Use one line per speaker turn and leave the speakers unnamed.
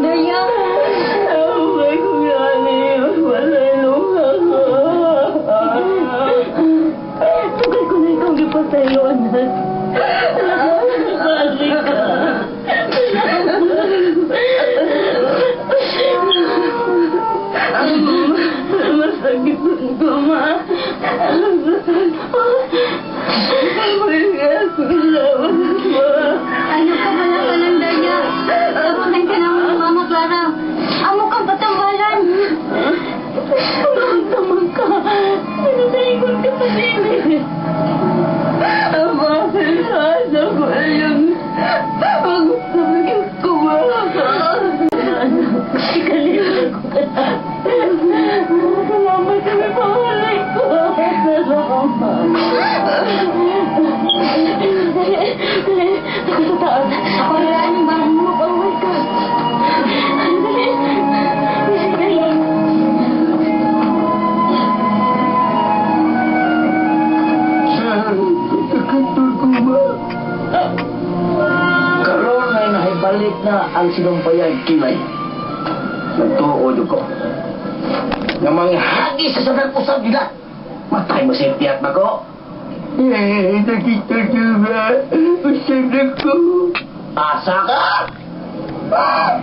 Daya.
Ay, kuyani, malaylo ka. Tugay ko na ikaw gipatayo, anak. Balik ka. Masakit ko, ma.
Ano ka pala ka ng Daya? Tapusin ka naman ni Mama Clara. Amo kang patambalan.
Tamang ka. Pinataingon ka pa din eh. Ama, asa ko ayun. Magsamigil ko ba? Ikaliwa ko ka. Salamat kami pangalay ko. Salamat. Dali, dali. Ako sa taas.
Ako na ang bago mo.
Oh my God. Dali. Dali.
Karon ay nahibalik na ang sinumpayag kilay. Nagtuo ko nga manghagi sa sagang usab nila. Matay mo sa tiyat ba ko? Eh, nakita niyo ba? Usab na ko. Asa ka? Ah!